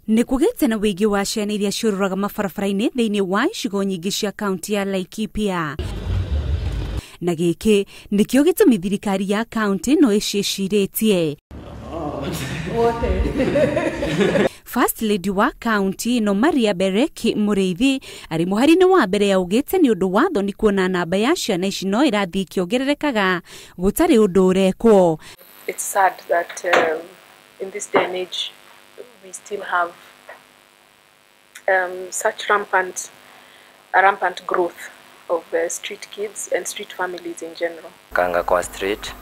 Nĩ kũgĩte na wĩingĩ wa ciana iria ciũrũraga mabarabara-inĩ thĩinĩ wa icigo nyingĩ cia kaunti ya Laikipia. Na gĩkĩ nĩkĩo gĩtũmi thirikari ya kaunti no ĩciĩcirĩtie. First Lady wa kaunti no Maria Bereki Mũrĩithi arĩ mũhari-inĩ wa mbere yaugĩte nĩ ũndũ wa thoni kuona namba ya ciana ici no ĩrathiĩ ĩkĩongererekaga gũtarĩ ũndũ ũrekwo. It's sad that in this day and age we still have such rampant growth of street kids and street families in general. Kanga kwa street,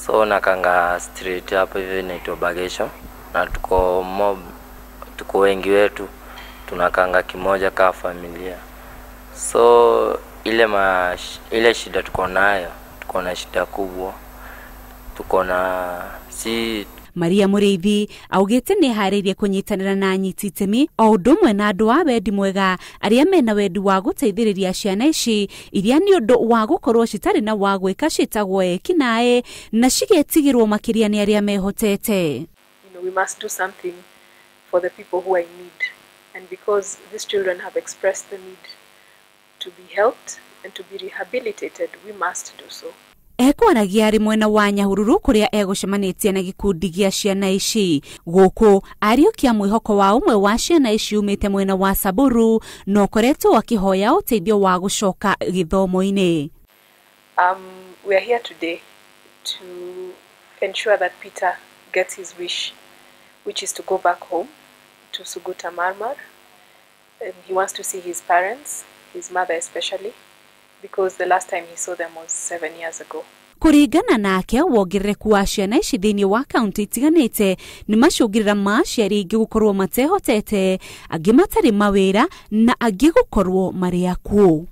so na kanga street hapo hivi inaitwa Bagesho, na tuko mob, tuko wengi wetu tunakanga kimoja ka familia. So ile shida tuko nayo, tuko na shida kubwa, tuko na si. Maria Mũrĩithi augĩte nĩ harĩirie kũnyitanĩra na anyiti itemi o ũndũ ũmwe na andũ a wendi mwega arĩa mena wendi wa gũteithĩrĩria ciana ici iria nĩ ũndũ wa gũkorwo citarĩ na wa gwĩka ciĩtagwo ekinaĩ na cigetigĩrwo makĩria nĩ arĩa mehotete. We must do something for the people who are in need, and because these children have expressed the need to be helped and to be rehabilitated, we must do so. Ekwaragia arĩ mwena wa Nyahururu kũrĩa egũcemanĩtie na gĩkundi gĩa ciana ici. Gũkũ ariũkia mwĩhoko wa ũmwe wa ciana ici umĩte mwena wa Samburu na ũkoretwo akĩhoya ũteithio wa gũcoka gĩthomo-inĩ. We are here today to ensure that Peter gets his wish, which is to go back home to Suguta Marmar. And he wants to see his parents, his mother especially, because the last time he saw them was 7 years ago. Kũringana nake, wongerereku wa ciana ici thĩinĩ wa kaunti itiganĩte nĩ macũngĩrĩra ma aciari aingĩ gũkorwo matehotete, angĩ matarĩ mawĩra na angĩ gũkorwo marĩ akuũ.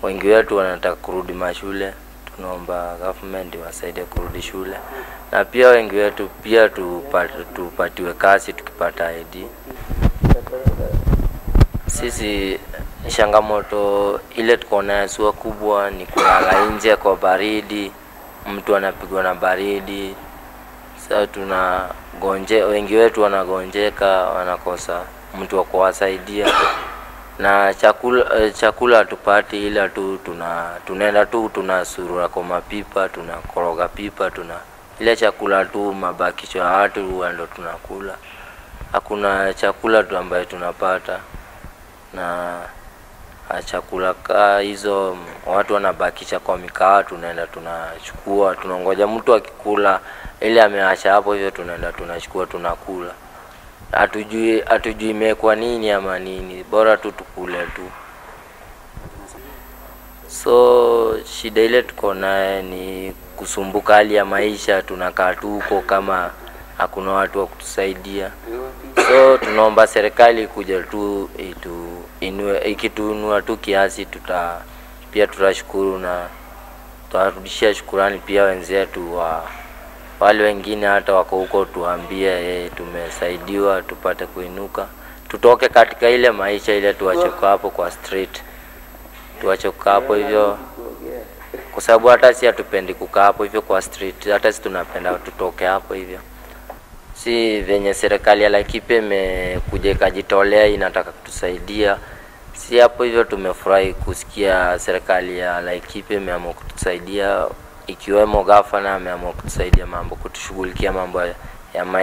Wengi wetu wanataka kurudi mashule, tunaomba government wasaidie kurudi shule, na pia wengi wetu pia tupatiwe kazi tukipata ID. Sisi changamoto ile tuko nayo sio kubwa, ni kulala nje kwa baridi, mtu anapigwa na baridi. Sasa tunagonje, wengi wetu wanagonjeka, wanakosa mtu wa kuwasaidia. Na chakula hatupati, ila tu tunaenda tu tunasurura kwa mapipa, tunakoroga pipa, tuna ile chakula tu mabakisho ya watu ndio tunakula. Hakuna chakula tu ambayo tunapata, na chakula kaa hizo watu wanabakisha kwa mikahawa, tunaenda tunachukua, tunangoja mtu akikula ile ameacha hapo hivyo, tunaenda tunachukua tunakula. Hatujui imekuwa nini ama nini, bora tu tukule tu. So shida ile tuko naye ni kusumbuka hali ya maisha, tunakaa tu huko kama hakuna watu wa kutusaidia. So tunaomba serikali kuja tu ikituinua tu kiasi, pia tutashukuru na tutarudishia shukurani pia wenzetu wa wale wengine hata wako huko, tuambie tumesaidiwa tupate kuinuka, tutoke katika ile maisha ile, tuache hapo kwa street, tuache hapo hivyo, kwa sababu hata si hatupendi kukaa hapo hivyo kwa street, hata si tunapenda tutoke hapo hivyo. Si venye serikali ya Laikipia imekuja ikajitolea inataka kutusaidia, si hapo hivyo tumefurahi kusikia serikali ya Laikipia imeamua kutusaidia, ikiwemo gavana ameamua kutusaidia mambo, kutushughulikia mambo ya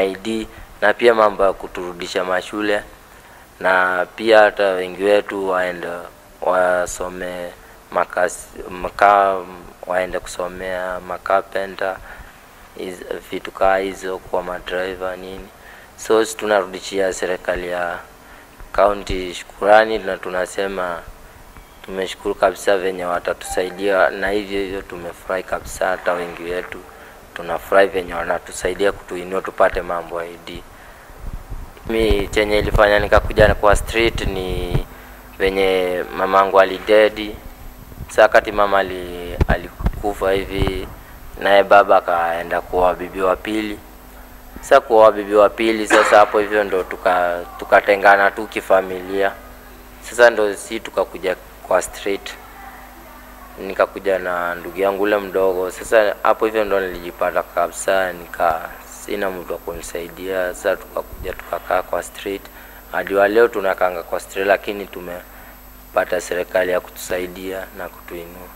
ID na pia mambo ya kuturudisha mashule, na pia hata wengi wetu waende wasome waende kusomea makapenta, vitu kaa hizo kwa madriver nini. So tunarudishia serikali ya county shukurani, na tunasema tumeshukuru kabisa venye watatusaidia, na hivyo hivyo tumefurahi kabisa, hata wengi wetu tunafurahi venye wanatusaidia kutuinua tupate mambo ya ID. Mi chenye ilifanya nikakuja kwa street ni venye mamangu alidedi. Sasa wakati mama alikufa hivi, naye baba akaenda kuoa bibi wa pili. Sasa kuoa bibi wa pili, sasa hapo hivyo ndo tukatengana tu kifamilia. Sasa ndo si tukakuja kwa street, nikakuja na ndugu yangu ule mdogo. Sasa hapo hivyo ndo nilijipata kabisa, sina mtu wa kunisaidia. Sasa tukakuja tukakaa kwa street hadi wa leo tunakanga kwa street, lakini tumepata serikali ya kutusaidia na kutuinua.